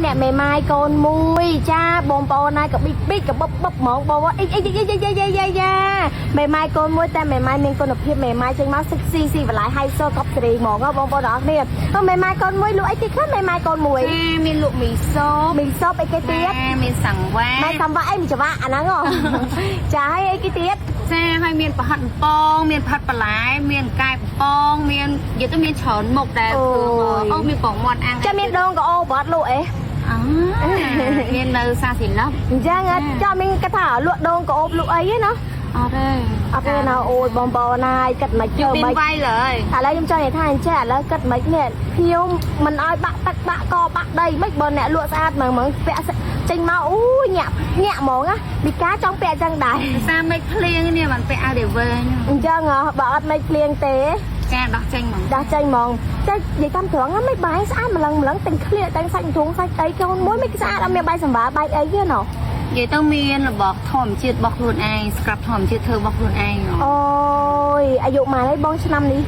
អ្នកមេម៉ាយកូនមួយចាបងប្អូនណាក៏ប៊ិចប៊ិចក៏បឹបបឹបហ្មងបងប្អូនអ៊ីអ៊ីអ៊ីអ៊ីអ៊ីអ៊ីអ៊ីយ៉ាមេម៉ាយកូនមួយតែមេម៉ាយមានគុណភាពមេម៉ាយចេញមកសិចស៊ីស៊ីបន្លាយហៃសូកប់សេរីហ្មងបងប្អូនទាំងអស់គ្នាមេម៉ាយកូនមួយលក់អីគេខ្លះមេម៉ាយកូនមួយ ចាមានលក់មីសូប មីសូបអីគេទៀត ចាមានសង្វា ម៉ែសំវ៉ាអីមីចវ៉ាអាហ្នឹងហ៎ចាហើយអីគេទៀត ចាហើយមានប្រហិតបំពងមានប្រហិតបន្លែមានកែបំពងមាននិយាយទៅមានច្រើនមុខដែរអូមានពងមាន់អាំង ចាមានដងកអូបអត់លក់អី អមាននៅសាស៊ីឡប់ អញ្ចឹងចាមានគេថាលក់ដងកអូបលក់អីណា អត់ទេ អត់ទេណាអូយបងប្អូនណាយគិតមិនជើ មាន មិន វាយលើ ឥឡូវខ្ញុំចង់និយាយថាអញ្ចឹងឥឡូវគិតមិននេះភ្ញៀវមិនឲ្យបាក់ទឹកបាក់កបាក់ដីមិនបើអ្នកលក់ស្អាតហ្មងហ្មងពាក់ចេញមកអូយញាក់ញាក់ហ្មងណាមីកាចង់ពាក់អញ្ចឹងដែរ សាមេឃភ្លៀងនេះបានពាក់អាវដេវើ អញ្ចឹងហ៎បើអត់មិនភ្លៀងទេ ចាដោះចេញហ្មង ដោះចេញហ្មងចេះនិយាយតាមត្រង់ហ្នឹងមិនបាយស្អាតម្លឹងម្លឹងទាំងឃ្លៀកទាំងសាច់ទ្រង់សាច់អីកូនមួយមិនស្អាតអត់មានបាយសម្បើបាយអីទេណោះ និយាយទៅមានរបស់ធម្មជាតិរបស់ខ្លួនឯងស្ក្រាប់ធម្មជាតិធ្វើរបស់ខ្លួនឯង អូយអាយុម៉ានហើយបងឆ្នាំនេះ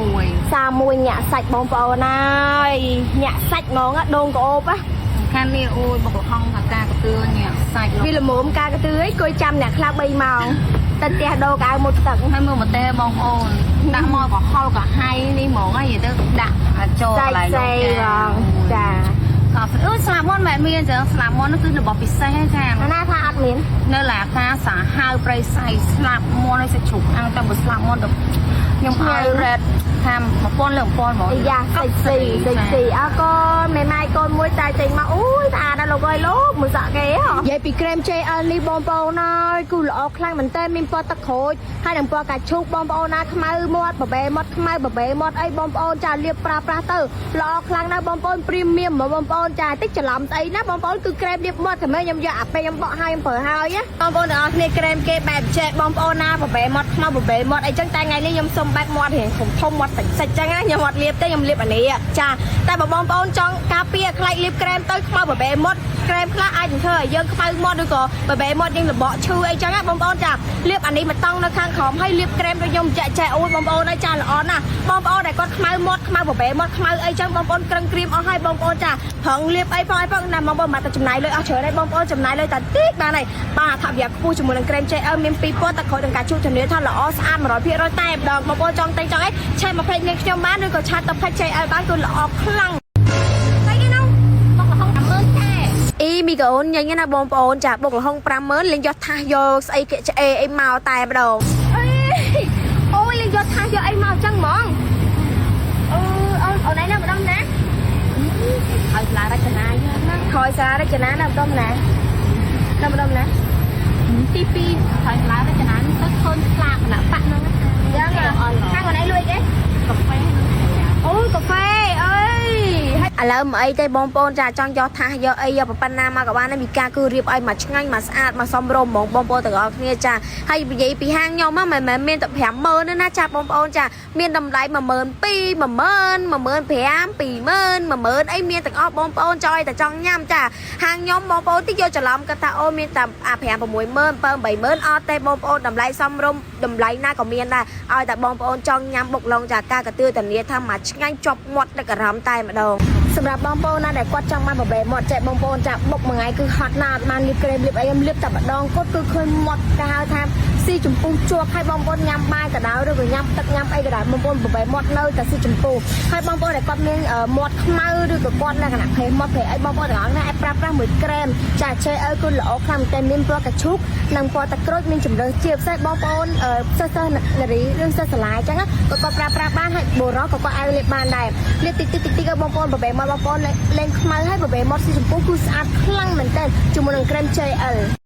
31 31ញាក់សាច់បងប្អូនហើយញាក់សាច់ហ្មងដងក្អូប សំខាន់នេះអូយបុកលហុងថាការកទឿញាក់សាច់ វាល្មមការកទឿអីគួយចាំអ្នកខ្លះ3ម៉ោងទៅផ្ទះដូរកៅមុតទឹក ហើយមើលមកទេបងប្អូនដាក់មកក៏ហល់ក៏ហៃនេះហ្មងហើយនិយាយទៅដាក់ចូល សាច់ កន្លែង ស្អីបងចា ក៏អឺស្លាប់មុនមិនមានចឹងស្លាប់មុននោះគឺរបស់ពិសេសចា អាណាថាអត់មាន នៅឡាកាសាហាវព្រៃសៃស្លាប់មុនឲ្យសាច់ជ្រូកអាំងតែបើស្លាប់មុនទៅខ្ញុំឲ្យរ៉េតថា1000លើ1000ហ្មង អាយ៉ាសាច់ស៊ីសាច់ស៊ីអើកូនមេម៉ាយកូនមួយតែចេញមកអូយស្អាតណាស់លោកអើយលោកមួយសក់គេហ៎និយាយពីក្រែម JL នេះបងប្អូនអើយគឺល្អខ្លាំងមែនតើមានពណ៌ទឹកក្រូចហើយនឹងពណ៌កាឈូកបងប្អូនណាខ្មៅមាត់បបេមាត់ខ្មៅបបេមាត់អីបងប្អូនចាលាបប្រើប្រាស់ទៅល្អខ្លាំងណាស់បងប្អូនព្រីមៀមបងប្អូនចាតិចច្រឡំស្អីណាបងប្អូនគឺក្រែមលាបមាត់តែមើលខ្ញុំយកអាពេលខ្ញុំបកឲ្យខ្ញុំប្រើហើយណាបងប្អូនទាំងអស់គ្នាក្រែមគេបែបចេះបងប្អូនណាបបេមាត់ខ្មៅបបេមាត់អីចឹងតែថ្ងៃនេះខ្ញុំសុំបែបមាត់រៀងធំធំមាត់សាច់សាច់ចឹងណាខ្ញុំអត់លាបទេខ្ញុំលាបអានេះចាតែបើបងប្អូនចង់ការពារខ្លាចលាបក្រែមទៅខ្មៅបបេមាត់ក្រែមខ្លះអាចនឹងធ្វើឲ្យយើងខ្មៅមាត់ឬក៏បបេមាត់យើងលបកឈឺអីចឹងណាបងប្អូនចាលាបអានេះមកតង់នៅខាងក្រោមហើយលាបក្រែមដូចខ្ញុំចាក់ចែអូយបងប្អូនហើយចាល្អណាស់បងប្អូនដែលគាត់ខ្មៅមាត់ខ្មៅបបេមាត់ខ្មៅអីចឹងបងប្អូនក្រឹងក្រៀមអស់ហើយបងប្អូនចាប្រឹងលាបអីផងអីផងណាបងប្អូនមកតែចំណាយលុយអស់ច្រើនហើយបងប្អូនចំណាយលុយតែតិចបានហើយបាទអត្ថប្រយោជន៍ខ្ពស់ជាមួយនឹងក្រែម JL មានពីរពណ៌តែក្រោយនឹងការជួបជំនាញថាល្អស្អាត100%តែម្ដងបងប្អូនចង់ទិញចង់អីchat មក page នាងខ្ញុំបានឬក៏ chat ទៅ page JL បានគឺល្អខ្លាំង ស្អីគេនោះបុកលហុង50000ចា អ៊ីមីកូនញញណាបងប្អូនចាបុកលហុង50000លេងយកថាសយកស្អីគេឆ្អេអីមកតែម្ដងអេអូយលេងយកថាសយកអីមកចឹងហ្មងអឺអូនអូនឯងណាម្ដងណា ឲ្យសាលារចនាយើងណា ក្រោយសាររចនាណាម្ដងណាណាម្ដងណា ទី2ហើយសាលារចនាទៅឃើញស្លាកគណៈបកហ្នឹង យ៉ាងខាងអូនឯងលួយគេ កាហ្វេហ្នឹង អូយកាហ្វេអើយឥឡូវមិនអីទេបងប្អូនចាចង់យកថាសយកអីយកប៉ុណ្ណាមកក៏បានដែរមីកាគឺរៀបឲ្យមកឆ្ងាញ់មកស្អាតមកសមរម្យហ្មងបងប្អូនទាំងអស់គ្នាចាហើយនិយាយពីហាងខ្ញុំហ្នឹងមិនមែនមានតែ50000ទេណាចាបងប្អូនចាមានតម្លៃ12000 10000 15000 20000 10000អីមានទាំងអស់បងប្អូនចង់ឲ្យតែចង់ញ៉ាំចាហាងខ្ញុំបងប្អូនតិចយកច្រឡំគាត់ថាអូមានតែអា5 60000 7 80000អត់ទេបងប្អូនតម្លៃសមរម្យតម្លៃណាក៏មានដែរឲ្យតែបងប្អូនចង់ញ៉ាំបុកឡងចាការកាទឿធានាថាមកឆ្ងាញ់ជាប់មាត់ទឹកអារម្មណ៍តែម្ដងសម្រាប់បងប្អូនណាដែលគាត់ចង់បានបបេមាត់ចែកបងប្អូនចាបុកមួយថ្ងៃគឺហត់ណាស់អត់បានលាបក្រែមលាបអីខ្ញុំលាបតែម្ដងគាត់គឺឃើញមាត់គេហៅថាស៊ីចម្ពុះជាប់ឲ្យបងប្អូនញ៉ាំបាយក៏ដោយឬក៏ញ៉ាំទឹកញ៉ាំអីក៏ដោយបងប្អូនបបេមាត់នៅតែស៊ីចម្ពុះហើយបងប្អូនដែលគាត់មានមាត់ខ្មៅឬក៏គាត់លក្ខណៈភេមាត់ភេអីបងប្អូនទាំងអស់ណាអាចប្រើប្រាស់មួយក្រែមចា JL គឺល្អខ្លាំងមែនទែនមានពណ៌កាឈូកនិងពណ៌ទឹកក្រូចមានជំរើសជាពិសេសបងប្អូនសិស្សសិស្សនារីឬសិស្សសាលាអញ្ចឹងក៏គាត់ប្រើប្រាស់បានហើយបុរសក៏គាត់អាចលាបបានដែរលាបតិចតិចតិចតិចឲ្យបងប្អូនបបេមាត់បងប្អូនលេងខ្មៅហើយបបេមាត់ស៊ីចម្ពុះគឺស្អាតខ្លាំងមែនទែនជាមួយនឹងក្រែម JL